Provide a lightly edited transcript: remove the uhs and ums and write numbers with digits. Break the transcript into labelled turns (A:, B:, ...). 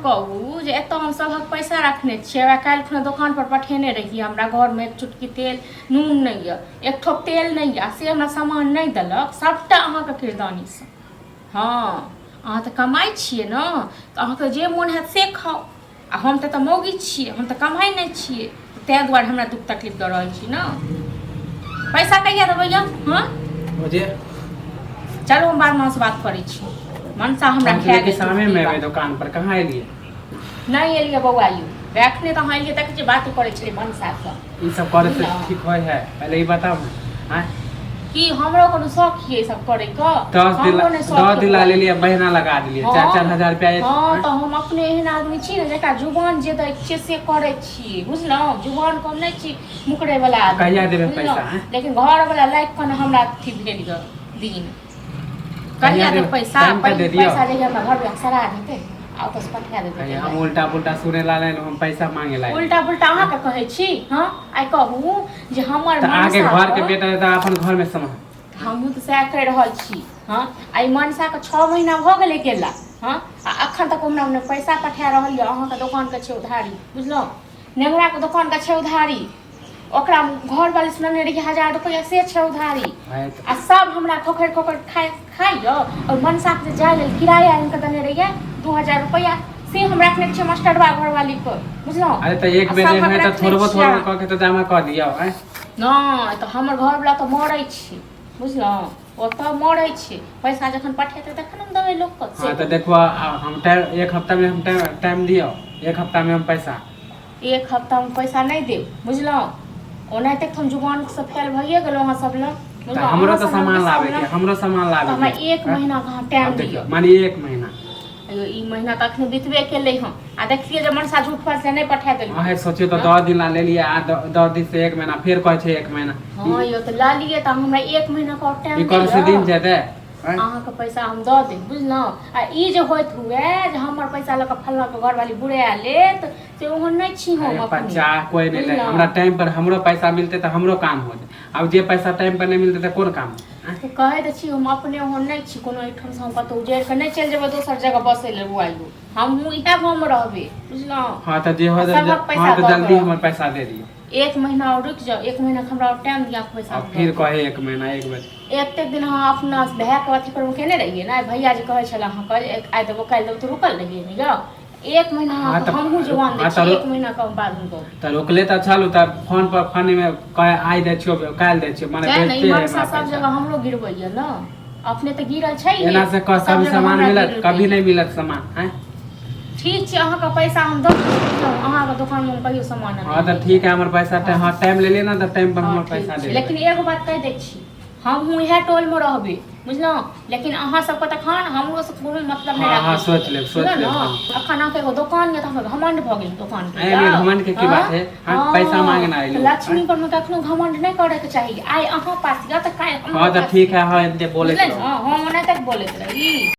A: कहू जे एतऽ हम सभक पैसा रखने छियै आ काल्हि खुना दोकान पर पठेने रहियै, हमरा घरमे एक चुटकी तेल नून नहि यऽ, एक ठोप तेल नहि यऽ, आ से हमरा सामान नहि देलक, सभटा अहाँके किरदानीसँ। हँ, अहाँ तऽ कमाइ छियै ने, तऽ अहाँके जे मोन हैत से खाउ, आ हम तऽ मौगी छियै, हम तऽ कमाइ नहि छियै, ताहि दुआरे हमरा दुख तकलीफ दऽ रहल छी ने। पैसा कहिया देबै यौ? हँ
B: मुझे
A: चलू, हम बादमे अहाँसँ बात करै छी। मनसा हमरा
B: हम
A: खा
B: लेके
A: गेल।
B: शामे में एबै दुकान पर, कहाँ एलियै?
A: नहि एलियै बौआ यौ, एखने तऽ अहाँ एलियै, देखै छियै बात करै छलियै मनसासँ।
B: ई सब करे से
A: ना।
B: ठीक होय है? पहले ई बताउ ने, आँय?
A: की हमरो कोनो शौक ये ई सब करे के?
B: 10 दिन
A: हमरो नहि शौक
B: दस
A: ये
B: दिन ला
A: बौआ।
B: लेलियै, महीना लगा देलियै, 4-4 हजार रुपया
A: हँ, तऽ हम अपने एहन आदमी छी ने जकरा जुबान जे दै छियै से करै छियै, बुझलहुँ? जुबान कम नहि छी मुकरै वाला आदमी।
B: कहिया देबै
A: बुझलहुँ?
B: पैसा, आँय?
A: लेकिन घर वाला लाइक कऽ ने हमरा अथी भेल यऽ दिन। कहिया देब
B: देबै?
A: पैसा?
B: टाइम तऽ दे दियौ।
A: पैसा जहिया हमरा घर वाला श्राद्ध हेतै आ ओतऽसँ पठा देतै
B: कहिया हम
A: तहिया।
B: उल्टा पुल्टा सुने ला नहि, हम पैसा मांगे ला।
A: उल्टा पुल्टा अहाँके कहै छी? हँ, आइ कहू जे हमर
B: तऽ अहाँके
A: मनसा
B: घर के बेटा है तऽ अपन घर में समा।
A: हमहूँ तऽ सएह कहि रहल छी। हँ, आइ मनसाके 6 महीना भऽ गेलै गेला। हँ, आ एखन तक हमरा ने पैसा पठा रहल यऽ। अहाँके दोकानके छै उधारी, बुझलहुँ? नेंगराके दोकानके छै उधारी, ओकरा घरवाली से लेने रहियै 1000 रुपैआ, से छै उधारी। आ सब हमरा खोखरि खोखरि खाइ खाइए। आओर मनसाके जे जाय लेल किराया आनि कऽ देने रहियै 2000 रुपैआ, से हम रखने छियै मास्टरवा घरवालीके, बुझलहुँ?
B: अरे तऽ एक
A: आ
B: बेर
A: सभक
B: है तऽ
A: रखने
B: थोड़बो
A: छियै।
B: थोड़बो कऽ के तऽ जमा कऽ दियौ, आँय?
A: नहि तऽ हमर घरवला तऽ मरै छै, बुझलहुँ? ओतऽ मरै छै। पैसा जखन पठेतै तखन हम देबै लोकके से।
B: हाँ, तऽ देखो, हम टाइम एक हफ्ता में हम टाइम टाइम दियौ, एक हफ्ता में हम पैसा।
A: एक हफ्तामे पैसा नहि देब, बुझलहुँ? ओनाहिते तऽ हम जुबानसँ फेल भइए गेलहुँ अहाँ सब लग,
B: तऽ
A: बुझलहुँ?
B: हमरो
A: अहाँ
B: तऽ
A: सब लग
B: सामान
A: गुस्सा
B: लाबे के
A: लग।
B: हमरो सामान
A: तऽ
B: लाबे
A: हमरा
B: के
A: एक महीनाके अहाँ टाइम
B: आब देखियौ
A: दिअ।
B: मानिए एक महीना।
A: अयो, ई महीना तऽ अखने बितबे केलै हँ, आ देखलियै जे मनसा झूठ फसले नहि पठा देलकै।
B: अहें सोचियौ तऽ
A: हँ?
B: 10 दिन ला लेलियै, आ 10 दिन से एक महीना, फेर कहै छै एक महीना।
A: हँ यौ, तऽ लऽ लियै, तऽ हमरा एक महीनाके आओर
B: ई
A: टाइम
B: करे से दिन
A: दिअ।
B: जेतै, आँय?
A: अहाँके पैसा हम दऽ देब, बुझलहुँ? आ ई जे होइत हुए जे हमर पैसा लऽ कऽ फल्लाँके घरवाली बुराए लेत, से ओहन नहि छी हम
B: अरे
A: अपने।
B: बच्चा कोई नहीं ले।
A: बुझलहुँ?
B: हमरा टाइम पर हमरो पैसा मिलते तऽ हमरो काम हो जाए। आब जे पैसा टाइम पर नहीं मिलते तऽ कोन काम आँय?
A: तऽ कहै तऽ छी, हम अपने ओहन नहि छी। कोनो एहिठामसँ हम कतहु उजड़ि कऽ नहि चलि जेबै दोसर जगह बसै लए बौआ यौ, हमहूँ इएह गाँवमे रहबै, बुझलहुँ?
B: हाँ, तऽ जे हो
A: आ सभक पैसा
B: हाँ, तऽ
A: दऽ
B: जल्दी
A: कऽ
B: हमर पैसा दे दियौ।
A: एक महीना आओर रुकि जाउ, एक महीनाके हमरा आओर टाइम दिअ, पैसा
B: आ
A: हम दऽ
B: फिर
A: देब।
B: कहे एक महीना, एक बेर।
A: एतेक दिन अहाँ अपना भायके अथी पर केने रहियै ने, भैया जे कहै छलै अहाँके जे आइ देबो काल्हि देबो, तऽ रुकल रहियै ने यौ? एक महीना
B: हाँ
A: अहाँके
B: तऽ
A: हमहूँ जुबान दै
B: हाँ
A: छी।
B: तऽ
A: एक महीनाके बाद हम देब।
B: तऽ रोकले तऽ छलू, तऽ फोन पर फोन में कहे आइ दै छियौ काल्हि दै छियौ, माने
A: तेँ ने ई
B: भेजते है
A: मनसा
B: हमरा
A: सब
B: पैसा।
A: जगह हमरो गिरबैया ने, अपने तऽ गिरल छै।
B: एना से
A: सब
B: कभी
A: जगह
B: सामान
A: हमरा
B: मिलत?
A: गिरल
B: कभी
A: दैये।
B: नहीं मिलत सामान, आँय?
A: ठीक छै, अहाँके पैसा हम दऽ देब, अहाँके दोकानमे हम कहियो सामान
B: हाँ,
A: नहि
B: तऽ ठीक है, हमर पैसा हाँ, टाइम ले ले ना, तऽ टाइम पर
A: हँ,
B: हमर
A: ठीक
B: पैसा
A: छै
B: दे।
A: लेकिन एगो बात कहि दै छी, हमहूँ इएह टोलमे रहबै, बुझलहुँ? लेकिन अहाँ सबके तखन हमरो से कोनो मतलब नहि
B: हाँ,
A: राखै।
B: सोच लेब, सोच
A: बुझलहुँ
B: लेब,
A: ने?
B: हाँ।
A: अखन अहाँके एगो दोकान यऽ तऽ अहाँके घमंड भऽ गेल दोकान के।
B: एहिमे घमंड के की बात है? हाँ, पैसा मांगना
A: तऽ
B: एलू।
A: लक्ष्मी पर मे कखनो घमंड नहि करैके चाही। आइ अहाँ पास यऽ तऽ काल्हि हमरो
B: हाँ, तऽ
A: पास
B: ठीक
A: यऽ।
B: है, हाँ, एते बोलैत
A: बुझलै
B: रहू।
A: ने? हम ओना तक बोलैत रही।